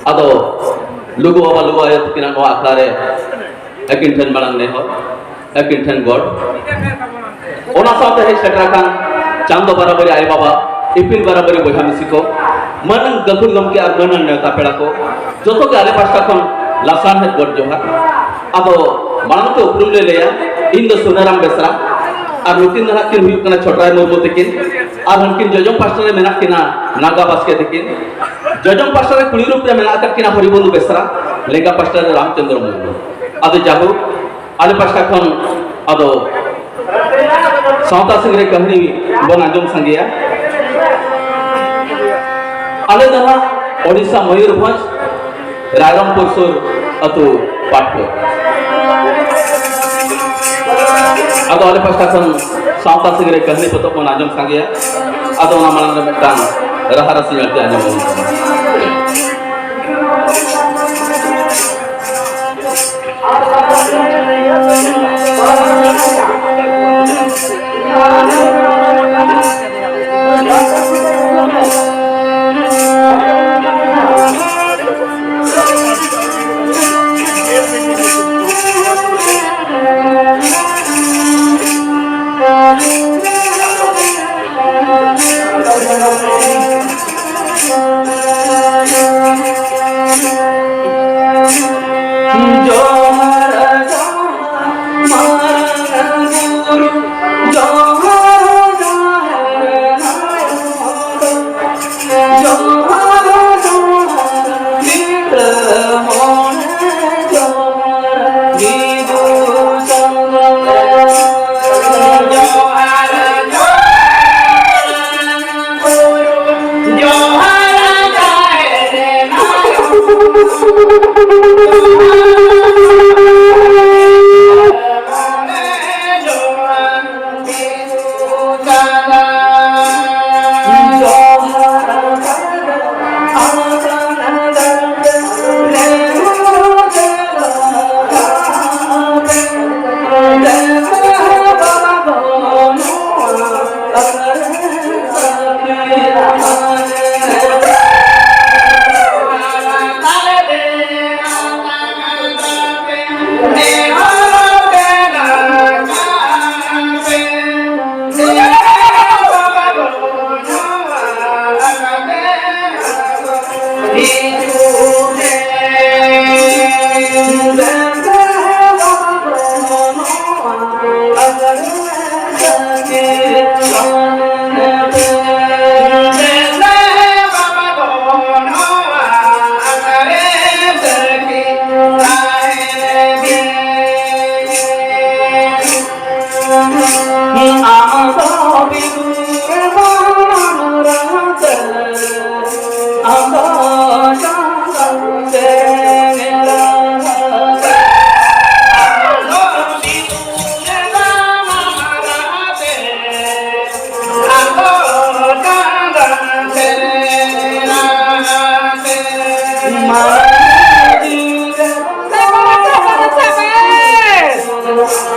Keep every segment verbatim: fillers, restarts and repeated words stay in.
ᱟᱫᱚ ᱞᱩᱜᱩ ᱵᱟᱵᱟ, ᱞᱩᱜᱩ ᱟᱭᱳ ᱛᱟᱹᱠᱤᱱᱟᱜ ᱱᱚᱣᱟ ᱟᱠᱷᱲᱟ ᱨᱮ ᱟᱹᱠᱤᱱ ᱴᱷᱮᱱ ᱢᱟᱲᱟᱝ ᱱᱮᱦᱚᱨ, ᱟᱹᱠᱤᱱ ᱴᱷᱮᱱ ᱜᱚᱰ᱾ ᱚᱱᱟ ᱥᱟᱶᱛᱮ ᱦᱮᱡ ᱥᱮᱴᱮᱨ ᱟᱠᱟᱱ ᱪᱟᱸᱫᱚ ᱵᱟᱨᱟᱵᱟᱹᱨᱤ ᱟᱭᱳ ᱵᱟᱵᱟ, ᱤᱯᱤᱞ ᱵᱟᱨᱟᱵᱟᱹᱨᱤ ᱵᱚᱭᱦᱟ ᱢᱤᱥᱤ ᱠᱚ, ᱢᱟᱹᱱ ᱜᱟᱹᱠᱷᱩᱲ ᱜᱚᱢᱠᱮ ᱟᱨ ᱢᱟᱹᱱ ᱱᱮᱣᱛᱟ ᱯᱮᱲᱟ ᱠᱚ, ᱡᱚᱛᱚ ᱜᱮ ᱟᱞᱮ ᱯᱟᱦᱴᱟ ᱠᱷᱚᱱ ᱞᱟᱥᱟᱲᱦᱮᱫ ᱜᱚᱰ ᱡᱚᱦᱟᱨ᱾ ᱟᱫᱚ ᱢᱟᱲᱟᱝ ᱛᱮ ᱩᱯᱨᱩᱢ ᱞᱮ ᱞᱟᱹᱭᱟ, ᱤᱧ ᱫᱚ ᱥᱩᱱᱟᱨᱟᱢ ᱵᱮᱥᱨᱟ, ᱟᱨ ᱱᱩᱠᱤᱱ ᱫᱚ ᱦᱟᱸᱜ ᱠᱤᱱ ᱦᱩᱭᱩᱜ ᱠᱟᱱᱟ ᱪᱷᱚᱴᱨᱟᱭ ᱢᱩᱨᱢᱩ ᱛᱟᱹᱠᱤᱱ, ᱟᱨ ᱦᱟᱱᱠᱤᱱ ᱡᱚᱡᱚᱢ ᱯᱟᱦᱴᱟ ᱨᱮ ᱢᱮᱱᱟᱜ ᱠᱤᱱᱟ ᱱᱟᱜᱟ ᱵᱟᱥᱠᱮ ᱛᱟᱹᱠᱤᱱ᱾ ᱡᱚᱡᱚᱢ ᱯᱟᱦᱴᱟ ᱨᱮ ᱠᱩᱲᱤ ᱨᱩᱯ ᱨᱮ ᱢᱮᱱᱟᱜ ᱟᱠᱟᱫ ᱠᱤᱱᱟ ᱦᱚᱨᱤᱵᱚᱱᱫᱷᱩ ᱵᱮᱥᱨᱟ, ᱞᱮᱸᱜᱟ ᱯᱟᱦᱴᱟ ᱨᱮ ᱨᱟᱢᱪᱚᱸᱫᱽᱨᱚ ᱢᱩᱨᱢᱩ᱾ ᱟᱫᱚ ᱡᱟᱭᱦᱳᱠ, ᱟᱞᱮ ᱯᱟᱦᱴᱟ ᱠᱷᱚᱱ ᱟᱫᱚ ᱥᱟᱶᱛᱟ ᱥᱤᱝᱨᱟᱹᱭ ᱠᱟᱹᱦᱱᱤ ᱵᱚᱱ ᱟᱸᱡᱚᱢ ᱥᱟᱸᱜᱮᱭᱟ᱾ ᱟᱞᱮ ᱫᱚ ᱦᱟᱸᱜ ᱳᱰᱤᱥᱟ ᱢᱚᱭᱩᱨᱵᱷᱚᱸᱡᱽ ᱨᱟᱭᱨᱚᱝᱯᱩᱨ ᱥᱩᱨ ᱟᱹᱛᱩ ᱯᱟᱴᱯᱩᱨ᱾ ᱟᱫᱚ ᱟᱞᱮ ᱯᱟᱦᱴᱟ ᱠᱷᱚᱱ ᱥᱟᱶᱛᱟ ᱥᱤᱝᱨᱟᱹᱭ ᱠᱟᱹᱦᱱᱤ ᱯᱚᱛᱚᱵ ᱵᱚᱱ ᱟᱸᱡᱚᱢ ᱥᱟᱸᱜᱮᱭᱟ᱾ ᱟᱫᱚ ᱚᱱᱟ ᱢᱟᱲᱟᱝ ᱨᱮ ᱢᱤᱫᱴᱟᱝ ᱨᱟᱦᱟ ᱨᱟᱹᱥᱤ ᱢᱮᱱᱛᱮ ᱟᱸᱡᱚᱢ ᱟᱵᱚᱱ ᱠᱟᱱᱟ᱾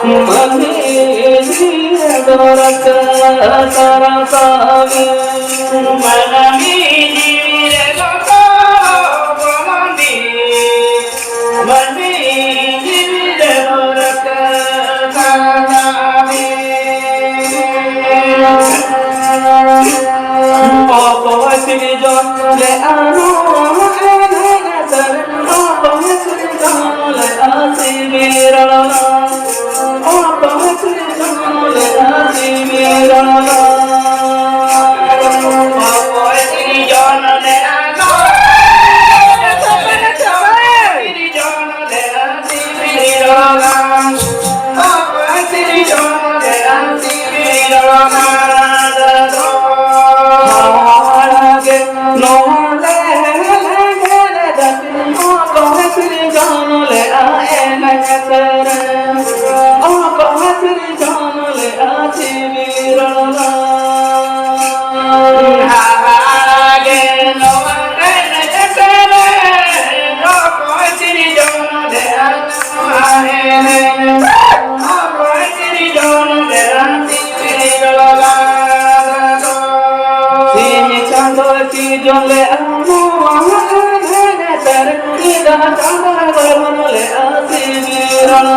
ᱢᱟᱹᱱᱢᱤ ᱡᱤᱣᱤ ᱨᱮ ᱫᱚᱨᱠᱟᱨ ᱛᱟᱨᱟ ᱛᱟᱵᱤᱱ᱾ ᱢᱟᱹᱱᱢᱤ ᱡᱤᱣᱤ ᱨᱮ ᱫᱚᱨᱠᱟᱨ ᱢᱟᱹᱱᱢᱤ, ᱢᱟᱹᱱᱢᱤ ᱡᱤᱣᱤ ᱨᱮ ᱫᱚᱨᱠᱟᱨ ᱛᱟᱨᱟ ᱛᱟᱵᱤᱱ᱾ ᱚᱠᱚᱭ ᱥᱤᱨᱡᱚᱱ ᱞᱮᱜᱼᱟ ᱱᱚᱣᱟ ᱮᱱᱮᱡ ᱥᱮᱨᱮᱧ? ᱚᱠᱚᱭ ᱥᱤᱨᱡᱚᱱ ᱞᱮᱜᱼᱟ ᱥᱤᱵᱤᱞ ᱨᱚᱲ? ᱚᱠᱚᱭ ᱥᱤᱨᱡᱚᱱ ᱞᱮᱜᱼᱟ ᱥᱤᱵᱤᱞ ᱨᱚᱲ? ᱚᱠᱚᱭ ᱥᱤᱨᱡᱚᱱ ᱞᱮᱜᱼᱟ ᱱᱚᱣᱟ ᱮᱱᱮᱡ ᱥᱮᱨᱮᱧ? ᱥᱤᱨᱡᱚᱱ ᱞᱮᱜᱼᱟ ᱥᱤᱵᱤᱞ ᱨᱚᱲ? ᱚᱠᱚᱭ ᱥᱤᱨᱡᱚᱱ ᱞᱮᱜᱼᱟ ᱥᱤᱵᱤᱞ ᱨᱚᱲ? ᱦᱟᱦᱟᱲᱟ ᱜᱮ ᱱᱚᱣᱟ ᱞᱮ ᱞᱮᱸᱜᱮᱞ ᱡᱟᱹᱛᱤ, ᱚᱠᱚᱭ ᱥᱤᱨᱡᱚᱱ ᱞᱮᱜᱼᱟ ᱮᱱᱮᱡ ᱥᱮᱨᱮᱧ? ᱚᱠᱚᱭ ᱥᱤᱨᱡᱚᱱ ᱞᱮᱜᱼᱟ ᱥᱤᱵᱤᱞ ᱨᱚᱲ? ᱦᱟᱦᱟᱲᱟ ᱜᱮ ᱱᱚᱣᱟ ᱮᱱᱮᱡ ᱥᱮᱨᱮᱧ, ᱚᱠᱚᱭ ᱥᱤᱨᱡᱚᱱ ᱞᱮᱜᱼᱟ ᱱᱚᱣᱟ ᱮᱱᱮᱡ? ᱚᱠᱚᱭ ᱥᱤᱨᱡᱚᱱ ᱞᱮᱜᱼᱟ ᱥᱤᱵᱤᱞ ᱨᱚᱲ? ᱥᱤᱧ ᱪᱟᱸᱫᱚ ᱥᱤᱨᱡᱚᱱ ᱞᱮᱜᱼᱟ ᱱᱚᱣᱟ ᱮᱱᱮᱡ ᱥᱮᱨᱮᱧ, ᱧᱤᱫᱟᱹ ᱪᱟᱸᱫᱚ ᱜᱚᱲᱦᱚᱱ ᱞᱮᱜᱼᱟ ᱥᱤᱵᱤᱞ ᱨᱚᱲ᱾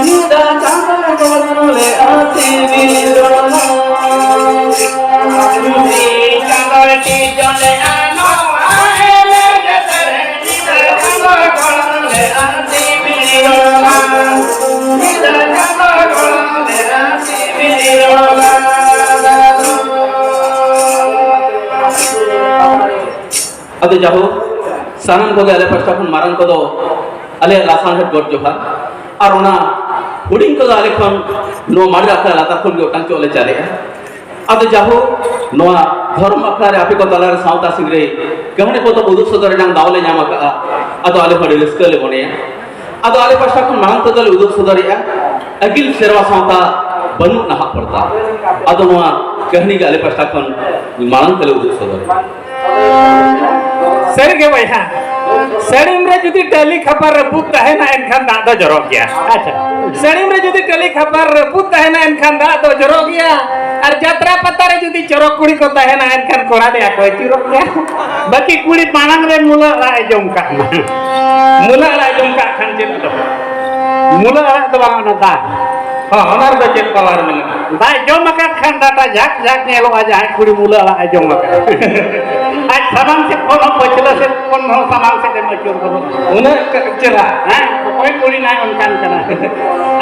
ᱧᱤᱫᱟᱹ ᱪᱟᱸᱫᱚ ᱜᱚᱲᱦᱚᱱ ᱞᱮᱜᱼᱟ ᱥᱤᱵᱤᱞ ᱨᱚᱲ᱾ ᱥᱤᱧ ᱪᱟᱸᱫᱚ ᱥᱤᱨᱡᱚᱱ ᱞᱮᱜᱼᱟ ᱱᱚᱣᱟ ᱮᱱᱮᱡ ᱥᱮᱨᱮᱧ, ᱧᱤᱫᱟᱹ ᱪᱟᱸᱫᱚ ᱜᱚᱲᱦᱚᱱ ᱞᱮᱜᱼᱟ ᱥᱤᱵᱤᱞ ᱨᱚᱲ᱾ ᱧᱤᱫᱟᱹ ᱪᱟᱸᱫᱚ ᱜᱚᱲᱦᱚᱱ ᱞᱮᱜᱼᱟ ᱥᱤᱵᱤᱞ ᱨᱚᱲ᱾ ᱟᱫᱚ ᱡᱟᱦᱳᱠ, ᱥᱟᱱᱟᱢ ᱠᱚᱜᱮ ᱟᱞᱮ ᱯᱟᱥᱴᱟ ᱠᱷᱚᱱ ᱢᱟᱨᱟᱝ ᱠᱚᱫᱚ ᱟᱞᱮᱭᱟᱜ ᱞᱟᱥᱟᱲᱦᱮᱫ ᱜᱚᱰ ᱡᱚᱦᱟᱨ, ᱟᱨ ᱚᱱᱟ ᱦᱩᱰᱤᱧ ᱠᱚᱫᱚ ᱟᱞᱮ ᱠᱷᱚᱱ ᱱᱚᱣᱟ ᱢᱟᱨᱮ ᱟᱠᱷᱲᱟ ᱞᱟᱛᱟᱨ ᱠᱷᱚᱱ ᱜᱮ ᱚᱴᱟᱝ ᱪᱚᱜ ᱞᱮ ᱪᱟᱞᱮᱜᱼᱟ᱾ ᱟᱫᱚ ᱡᱟᱦᱳᱠ, ᱱᱚᱣᱟ ᱫᱷᱚᱨᱚᱢ ᱟᱠᱷᱲᱟ ᱨᱮ ᱟᱯᱮ ᱠᱚ ᱛᱟᱞᱟᱨᱮ ᱥᱟᱶᱛᱟ ᱥᱤᱝᱨᱟᱹᱭ ᱠᱟᱹᱦᱱᱤ ᱯᱚᱛᱚᱵ ᱩᱫᱩᱜ ᱥᱚᱫᱚᱨ ᱨᱮᱱᱟᱜ ᱫᱟᱣ ᱞᱮ ᱧᱟᱢ ᱟᱠᱟᱫᱼᱟ᱾ ᱟᱫᱚ ᱟᱞᱮ ᱦᱚᱸ ᱟᱹᱰᱤ ᱨᱟᱹᱥᱠᱟᱹ ᱞᱮ ᱢᱚᱱᱮᱭᱟ᱾ ᱟᱫᱚ ᱟᱞᱮ ᱯᱟᱥᱴᱟ ᱠᱷᱚᱱ ᱢᱟᱲᱟᱝ ᱛᱮᱫᱚ ᱞᱮ ᱩᱫᱩᱜ ᱥᱚᱫᱚᱨᱮᱜᱼᱟ ᱟᱹᱜᱤᱞ ᱥᱮᱨᱣᱟ ᱥᱟᱶᱛᱟ ᱵᱟᱹᱱᱩᱜ ᱱᱟᱦᱟᱜ ᱯᱚᱨᱫᱟ᱾ ᱟᱫᱚ ᱱᱚᱣᱟ ᱠᱟᱹᱦᱱᱤ ᱜᱮ ᱟᱞᱮ ᱯᱟᱥᱴᱟ ᱠᱷᱚᱱ ᱢᱟᱲᱟᱝ ᱛᱮᱞᱮ ᱩᱫᱩᱜ ᱥᱚᱫᱚᱨᱮᱜᱼᱟ᱾ ᱥᱟᱹᱨᱤᱜᱮ ᱵᱚᱭᱦᱟ, ᱥᱟᱹᱲᱤᱢ ᱨᱮ ᱡᱩᱫᱤ ᱴᱟᱹᱞᱤ ᱠᱷᱟᱯᱟᱨ ᱨᱟᱹᱯᱩᱫ ᱛᱟᱦᱮᱱᱟ, ᱮᱱᱠᱷᱟᱱ ᱫᱟᱜ ᱫᱚ ᱡᱚᱨᱚᱜ ᱜᱮᱭᱟ᱾ ᱟᱪᱪᱷᱟ᱾ ᱥᱟᱹᱲᱤᱢ ᱨᱮ ᱡᱩᱫᱤ ᱴᱟᱹᱞᱤ ᱠᱷᱟᱯᱟᱨ ᱨᱟᱹᱯᱩᱫ ᱛᱟᱦᱮᱱᱟ, ᱮᱱᱠᱷᱟᱱ ᱫᱟᱜ ᱫᱚ ᱡᱚᱨᱚᱜ ᱜᱮᱭᱟ᱾ ᱟᱨ ᱡᱟᱛᱨᱟ ᱯᱟᱛᱟ ᱨᱮ ᱡᱩᱫᱤ ᱪᱚᱨᱚᱠ ᱠᱩᱲᱤ ᱠᱚ ᱛᱟᱦᱮᱱᱟ, ᱮᱱᱠᱷᱟᱱ ᱠᱚᱲᱟ ᱫᱚᱭᱟ ᱠᱚ ᱟᱹᱪᱩᱨᱚᱜ ᱜᱮᱭᱟ᱾ ᱵᱟᱹᱠᱤ ᱠᱩᱲᱤ ᱢᱟᱲᱟᱝ ᱨᱮ ᱢᱩᱞᱟᱹ ᱟᱲᱟᱜ ᱮ ᱡᱚᱢ ᱠᱟᱜ ᱢᱟ᱾ ᱢᱩᱞᱟᱹ ᱟᱲᱟᱜ ᱮ ᱡᱚᱢ ᱠᱟᱜ ᱠᱷᱟᱱ ᱪᱮᱫ ᱟᱫᱚ? ᱢᱩᱞᱟᱹ ᱟᱲᱟᱜ ᱫᱚ ᱵᱟᱝ, ᱚᱱᱟ ᱫᱟᱜ᱾ ᱦᱚᱸ, ᱚᱱᱟ ᱨᱮᱫᱚ ᱪᱮᱫ ᱯᱟᱣᱟᱨ ᱢᱮᱱᱟᱜᱼᱟ? ᱫᱟᱜ ᱡᱚᱢ ᱟᱠᱟᱫ ᱠᱷᱟᱱ ᱰᱟᱴᱟ ᱡᱷᱟᱠ ᱡᱷᱟᱠ ᱧᱮᱞᱚᱜᱼᱟ, ᱡᱟᱦᱟᱸᱭ ᱠᱩᱲᱤ ᱢᱩᱞᱟᱹ ᱟᱲᱟᱜ ᱮ ᱡᱚᱢ ᱟᱠᱟᱫ᱾ ᱟᱡ ᱥᱟᱢᱟᱝ ᱥᱮᱫ ᱠᱷᱚᱱ ᱦᱚᱸ, ᱯᱟᱹᱪᱷᱞᱟᱹ ᱥᱮᱫ ᱠᱷᱚᱱ ᱦᱚᱸ, ᱥᱟᱢᱟᱝ ᱥᱮᱫ ᱮᱢ ᱟᱹᱪᱩᱨ ᱜᱚᱫᱚᱜᱼᱟ᱾ ᱩᱱᱟᱹᱜ ᱪᱮᱦᱨᱟ᱾ ᱦᱮᱸ, ᱚᱠᱚᱭ ᱠᱩᱲᱤ ᱱᱟᱭ ᱚᱱᱠᱟᱱ ᱠᱟᱱᱟ᱾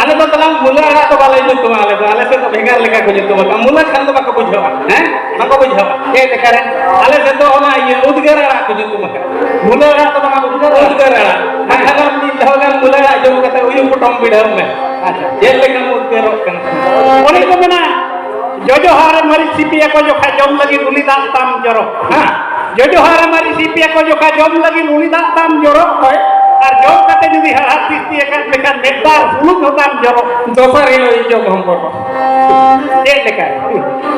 ᱟᱞᱮ ᱫᱚ ᱛᱟᱞᱟᱝ ᱢᱩᱞᱟᱹ ᱟᱲᱟᱜ ᱫᱚ ᱵᱟᱞᱮ ᱧᱩᱛᱩᱢᱟ, ᱟᱞᱮ ᱫᱚ, ᱟᱞᱮ ᱥᱮᱫ ᱫᱚ ᱵᱷᱮᱜᱟᱨ ᱞᱮᱠᱟ ᱠᱚ ᱧᱩᱛᱩᱢ ᱟᱠᱟᱫᱼᱟ᱾ ᱢᱩᱞᱟᱹ ᱠᱷᱟᱱ ᱫᱚ ᱵᱟᱠᱚ ᱵᱩᱡᱷᱟᱹᱣᱟ᱾ ᱦᱮᱸ, ᱵᱟᱠᱚ ᱵᱩᱡᱷᱟᱹᱣᱟ᱾ ᱪᱮᱫ ᱞᱮᱠᱟ ᱨᱮ? ᱟᱞᱮ ᱥᱮᱫ ᱫᱚ ᱚᱱᱟ ᱤᱭᱟᱹ ᱩᱫᱽᱜᱟᱹᱨ ᱟᱲᱟᱜ ᱠᱚ ᱧᱩᱛᱩᱢ ᱟᱠᱟᱫᱼᱟ᱾ ᱢᱩᱞᱟᱹ ᱟᱲᱟᱜ ᱫᱚ ᱵᱟᱝ, ᱩᱫᱽᱜᱟᱹᱨ ᱟᱲᱟᱜ᱾ ᱩᱫᱽᱜᱟᱹᱨ ᱟᱲᱟᱜ᱾ ᱦᱮᱸ᱾ ᱟᱪᱪᱷᱟ, ᱢᱤᱫ ᱫᱷᱟᱣ ᱜᱟᱱ ᱢᱩᱞᱟᱹ ᱟᱲᱟᱜ ᱡᱚᱢ ᱠᱟᱛᱮ ᱩᱭᱩ ᱯᱚᱴᱚᱢ ᱵᱤᱰᱟᱹᱣ ᱢᱮ᱾ ᱟᱪᱪᱷᱟ᱾ ᱪᱮᱫ ᱞᱮᱠᱟᱢ ᱩᱫᱽᱜᱟᱹᱨᱚᱜ ᱠᱟᱱᱟ? ᱚᱱᱮ ᱠᱚ ᱢᱮᱱᱟ, ᱡᱚᱡᱚ ᱦᱟᱣ ᱨᱮ ᱢᱟᱹᱨᱤᱪ ᱥᱤᱯᱤ ᱟᱠᱚ ᱡᱚᱠᱷᱟ ᱡᱚᱢ ᱞᱟᱹᱜᱤᱫ ᱩᱞᱤ ᱫᱟᱜ ᱛᱟᱢ ᱡᱚᱨᱚ᱾ ᱦᱮᱸ? ᱡᱚᱡᱚ ᱦᱟᱣ ᱨᱮ ᱢᱟᱹᱨᱤᱪ ᱥᱤᱯᱤ ᱟᱠᱚ ᱡᱚᱠᱷᱟ ᱡᱚᱢ ᱞᱟᱹᱜᱤᱫ ᱩᱞᱤ ᱫᱟᱜ ᱛᱟᱢ ᱡᱚᱨᱚ᱾ ᱦᱳᱭ᱾ ᱟᱨ ᱡᱚᱢ ᱠᱟᱛᱮ ᱡᱩᱫᱤ ᱦᱟᱲᱦᱟᱫ ᱥᱤᱥᱴᱤ ᱟᱠᱟᱱ ᱢᱮᱠᱷᱟᱱ ᱢᱤᱫ ᱵᱟᱨ ᱥᱩᱱᱩᱢ ᱦᱚᱸ ᱛᱟᱢ ᱡᱚᱨᱚ᱾ ᱫᱚᱥᱟᱨ ᱦᱤᱞᱳᱜ ᱤᱧ ᱡᱚᱢ ᱦᱚᱸ ᱵᱚᱨᱚ᱾ ᱪᱮᱫ ᱞᱮᱠᱟ?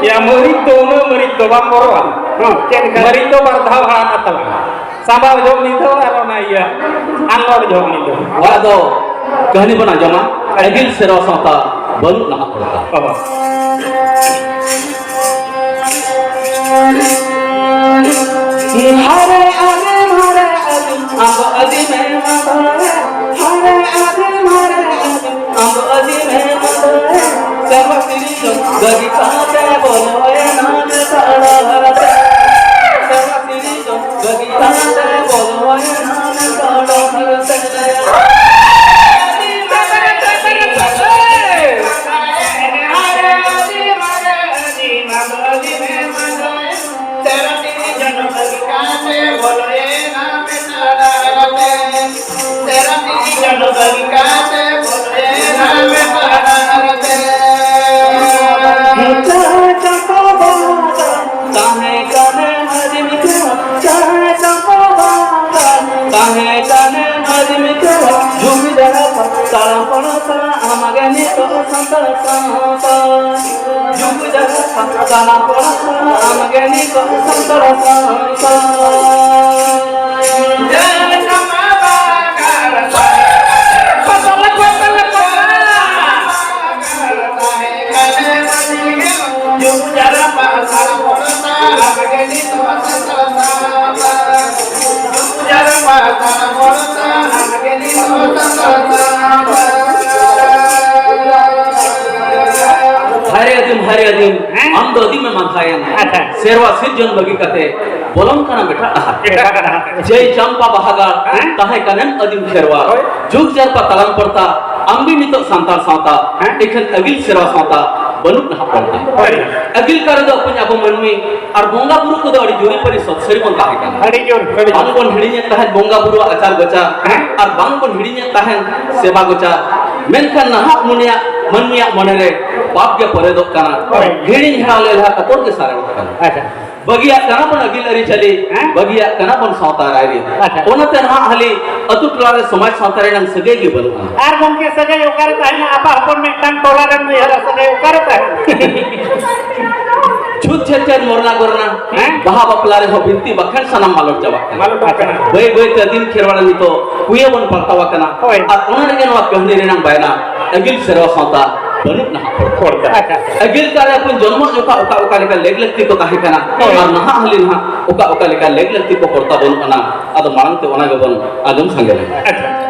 ᱭᱟ, ᱢᱟᱹᱨᱤᱪ ᱫᱚ ᱩᱱᱟᱹᱜ ᱢᱟᱹᱨᱤᱪ ᱫᱚ ᱵᱟᱢ ᱵᱚᱨᱚᱜᱼᱟ᱾ ᱦᱚᱸ, ᱪᱮᱫ ᱞᱮᱠᱟ? ᱢᱟᱹᱨᱤᱪ ᱫᱚ ᱵᱟᱨ ᱫᱷᱟᱣ ᱦᱟᱲᱦᱟᱫ ᱛᱟᱞᱟᱝ᱾ ᱥᱟᱢᱵᱟᱣ ᱡᱚᱢ ᱢᱤᱫ ᱫᱷᱟᱣ ᱟᱨ ᱚᱱᱟ ᱤᱭᱟᱹ ᱟᱱᱞᱚᱰ ᱡᱚᱢ ᱢᱤᱫ ᱫᱷᱟᱣ᱾ ᱚᱲᱟᱜ ᱫᱚ ᱠᱟᱹᱦᱱᱤ ᱵᱚᱱ ᱟᱸᱡᱚᱢᱟ, ᱟᱹᱜᱤᱞ ᱥᱮᱨᱣᱟ ᱥᱟᱶᱛᱟ ᱵᱟᱹᱱᱩᱜ ᱱᱟᱦᱟᱜ ᱞᱮᱠᱟ᱾ ᱚ᱾ ᱦᱟᱨᱮ ᱟᱨᱮ ᱢᱟᱨᱮ ᱟᱹᱫᱤᱢ, ᱟᱢ ᱫᱚ ᱟᱹᱫᱤᱢ ᱮ ᱢᱟᱫᱚᱨᱮ᱾ ᱦᱟᱨᱮ ᱟᱨᱮ ᱢᱟᱨᱮ ᱟᱹᱫᱤᱢ, ᱟᱢ ᱫᱚ ᱟᱹᱫᱤᱢ ᱮ ᱢᱟᱫᱚᱨᱮ᱾ ᱥᱮᱨᱣᱟ ᱥᱤᱨᱤᱡᱚᱱ ᱵᱟᱹᱜᱤ ᱠᱟᱛᱮ ᱵᱚᱞᱚᱭᱮᱱᱟ ᱱᱮᱛᱟᱨ ᱰᱟᱦᱟᱨ ᱛᱮ᱾ ᱥᱮᱨᱣᱟ ᱥᱤᱨᱤᱡᱚᱱ ᱵᱟᱹᱜᱤ ᱠᱟᱛᱮ ᱵᱚᱞᱚᱭᱮᱱᱟ ᱱᱮᱛᱟᱨ ᱰᱟᱦᱟᱨ ᱛᱮ᱾ ᱛᱟᱦᱮᱸ ᱠᱟᱱᱮ ᱢᱟᱹᱡᱷᱤ ᱢᱤᱫᱴᱟᱝ, ᱛᱟᱦᱮᱸ ᱠᱟᱱᱮ ᱢᱟᱹᱡᱷᱤ ᱢᱤᱫᱴᱟᱝ, ᱡᱩᱢᱤᱫᱟᱨ ᱛᱟᱲᱟᱢ ᱯᱟᱲᱟ ᱛᱟᱲᱟᱢ ᱟᱢᱟᱜᱮ ᱱᱤᱛᱚᱜ ᱥᱟᱱᱛᱟᱲ ᱥᱟᱶᱛᱟ᱾ ᱡᱩᱢᱤᱫᱟᱨ ᱛᱟᱲᱟᱢ ᱯᱟᱲᱟ ᱛᱟᱲᱟᱢ ᱟᱢᱟᱜᱮ ᱱᱤᱛᱚᱜ ᱥᱟᱱᱛᱟᱲ ᱥᱟᱶᱛᱟ᱾ ᱫᱚ ᱟᱹᱫᱤᱢ ᱮ ᱢᱟᱨᱦᱟᱭᱮᱱ᱾ ᱟᱪᱪᱷᱟ᱾ ᱥᱮᱨᱣᱟ ᱥᱤᱨᱡᱚᱱ ᱵᱟᱹᱜᱤ ᱠᱟᱛᱮ ᱵᱚᱞᱚᱱ ᱠᱟᱱᱟ ᱮᱴᱟᱜ ᱰᱟᱦᱟᱨ᱾ ᱮᱴᱟᱜ ᱰᱟᱦᱟᱨ᱾ ᱡᱟᱹᱭ ᱪᱟᱢᱯᱟ ᱵᱟᱦᱟ ᱜᱟᱲ, ᱦᱮᱸ? ᱛᱟᱦᱮᱸ ᱠᱟᱱᱮᱢ ᱟᱹᱫᱤᱢ ᱥᱮᱨᱣᱟ᱾ ᱦᱳᱭ᱾ ᱡᱩᱜᱽ ᱡᱟᱨᱯᱟ ᱛᱟᱲᱟᱢ ᱯᱚᱲᱛᱟ, ᱟᱢ ᱜᱮ ᱱᱤᱛᱚᱜ ᱥᱟᱱᱛᱟᱲ ᱥᱟᱶᱛᱟ, ᱦᱮᱸ? ᱮᱠᱷᱮᱱ ᱟᱹᱜᱤᱞ ᱥᱮᱨᱣᱟ ᱥᱟᱶᱛᱟ ᱵᱟᱹᱱᱩᱜ ᱱᱟᱦᱟᱜ ᱯᱚᱲᱛᱟ᱾ ᱦᱳᱭ᱾ ᱟᱹᱜᱤᱞ ᱠᱟᱞ ᱨᱮᱫᱚ ᱟᱵᱚ ᱢᱟᱹᱱᱢᱤ ᱟᱨ ᱵᱚᱸᱜᱟ ᱵᱩᱨᱩ ᱠᱚᱫᱚ ᱟᱹᱰᱤ ᱡᱩᱨᱤᱯᱟᱹᱨᱤ ᱥᱚᱛ ᱥᱟᱹᱨᱤ ᱵᱚᱱ ᱛᱟᱦᱮᱸ ᱠᱟᱱᱟ᱾ ᱟᱹᱰᱤ ᱡᱳᱨ, ᱟᱹᱰᱤ ᱡᱳᱨ᱾ ᱵᱟᱝ ᱵᱚᱱ ᱦᱤᱲᱤᱧᱮᱫ ᱛᱟᱦᱮᱸᱫ ᱵᱚᱸᱜᱟ ᱵᱩᱨᱩᱣᱟᱜ ᱟᱪᱟᱨ ᱵᱟᱪᱟᱨ, ᱦᱮᱸ? ᱟᱨ ᱵᱟᱝ ᱵᱚᱱ ᱦᱤᱲᱤᱧᱮᱫ ᱛᱟᱦᱮᱸᱫ ᱥᱮᱵᱟ ᱜᱚᱪᱟᱨ᱾ ᱢᱮᱱᱠᱷᱟᱱ ᱱᱟᱦᱟᱜ ᱢᱚᱱᱮᱭᱟᱜ, ᱢᱟᱹᱱᱢᱤᱭᱟᱜ ᱢᱚᱱᱮᱨᱮ ᱯᱟᱯ ᱜᱮ ᱯᱚᱨᱮᱫᱚᱜ ᱠᱟᱱᱟ᱾ ᱦᱳᱭ᱾ ᱦᱤᱲᱤᱧ ᱦᱮᱲᱟᱣ ᱞᱮ ᱞᱮᱠᱟ ᱠᱟᱛᱚᱨ ᱜᱮ ᱥᱟᱨᱮᱲᱚᱜ ᱠᱟᱱᱟ᱾ ᱟᱪᱪᱷᱟ᱾ ᱵᱟᱹᱜᱤᱭᱟᱜ ᱠᱟᱱᱟ ᱵᱚᱱ ᱟᱹᱜᱤᱞ ᱟᱹᱨᱤᱪᱟᱹᱞᱤ, ᱦᱮᱸ? ᱵᱟᱹᱜᱤᱭᱟᱜ ᱠᱟᱱᱟ ᱵᱚᱱ ᱥᱟᱶᱛᱟ ᱨᱟᱭᱨᱤᱛ᱾ ᱟᱪᱪᱷᱟ᱾ ᱚᱱᱟᱛᱮ ᱱᱟᱦᱟᱜ ᱦᱟᱹᱞᱤ ᱟᱹᱛᱩ ᱴᱚᱞᱟ ᱨᱮ ᱥᱚᱢᱟᱡᱽ ᱥᱟᱶᱛᱟ ᱨᱮᱱᱟᱜ ᱥᱟᱹᱜᱟᱹᱭ ᱜᱮ ᱵᱟᱹᱱᱩᱜᱼᱟ᱾ ᱟᱨ ᱜᱚᱢᱠᱮ, ᱥᱟᱹᱜᱟᱹᱭ ᱚᱠᱟᱨᱮ ᱛᱟᱦᱮᱱᱟ? ᱟᱯᱟ ᱦᱚᱯᱚᱱ ᱢᱤᱫᱴᱟᱝ ᱴᱚᱞᱟ ᱨᱮᱢ ᱩᱭᱦᱟᱹᱨᱟ, ᱥᱟᱹᱜᱟᱹᱭ ᱚᱠᱟᱨᱮ ᱛᱟᱦᱮᱱᱟ? ᱪᱷᱩᱛ ᱪᱷᱮᱪᱮᱨ ᱢᱚᱨᱱᱟ ᱜᱚᱨᱱᱟ, ᱦᱮᱸ? ᱵᱟᱦᱟ ᱵᱟᱯᱞᱟ ᱨᱮᱦᱚᱸ ᱵᱤᱱᱛᱤ ᱵᱟᱠᱷᱮᱬ ᱥᱟᱱᱟᱢ ᱢᱟᱞᱚᱴ ᱪᱟᱵᱟᱜ ᱠᱟᱱᱟ᱾ ᱢᱟᱞᱚᱴ ᱪᱟᱵᱟᱜ ᱠᱟᱱᱟ᱾ ᱵᱟᱹᱭ ᱵᱟᱹᱭ ᱛᱮ ᱟᱹᱫᱤᱢ ᱠᱷᱮᱨᱣᱟᱲ ᱱᱤᱛᱚᱜ ᱠᱩᱭᱟᱹ ᱵᱚᱱ ᱯᱟᱞᱴᱟᱣ ᱟᱠᱟᱱᱟ᱾ ᱦᱳᱭ᱾ ᱟᱨ ᱚᱱᱟ ᱨᱮᱜᱮ ᱱᱚᱣᱟ ᱠᱟᱹᱦᱱᱤ ᱨᱮᱱᱟᱜ ᱵᱟᱭᱱᱟ, ᱟᱹᱜᱤᱞ ᱥᱮᱨᱣᱟ ᱥᱟᱶᱛᱟ ᱵᱟᱹᱱᱩᱜ ᱱᱟᱦᱟᱜ ᱯᱚᱲᱛᱟ᱾ ᱟᱪᱪᱷᱟ, ᱟᱪᱪᱷᱟ᱾ ᱟᱹᱜᱤᱞ ᱠᱟᱞ ᱨᱮ ᱵᱚᱱ ᱡᱚᱱᱢᱚ ᱡᱚᱠᱷᱟ ᱚᱠᱟ ᱚᱠᱟ ᱞᱮᱠᱟ ᱞᱮᱜ ᱞᱟᱹᱠᱛᱤ ᱠᱚ ᱛᱟᱦᱮᱸ ᱠᱟᱱᱟ, ᱦᱳᱭ᱾ ᱟᱨ ᱱᱟᱦᱟᱜ ᱦᱟᱹᱞᱤ ᱱᱟᱦᱟᱜ ᱚᱠᱟ ᱚᱠᱟ ᱞᱮᱠᱟ ᱞᱮᱜ ᱞᱟᱹᱠᱛᱤ ᱠᱚ ᱯᱚᱲᱛᱟ ᱵᱟᱹᱱᱩᱜ ᱟᱱᱟ᱾ ᱟᱫᱚ ᱢᱟᱲᱟᱝ ᱛᱮ ᱚᱱᱟ ᱜᱮᱵᱚᱱ ᱟᱸᱡᱚᱢ ᱥᱟᱸᱜᱮ ᱞᱮᱱ᱾ ᱟᱪᱪᱷᱟ᱾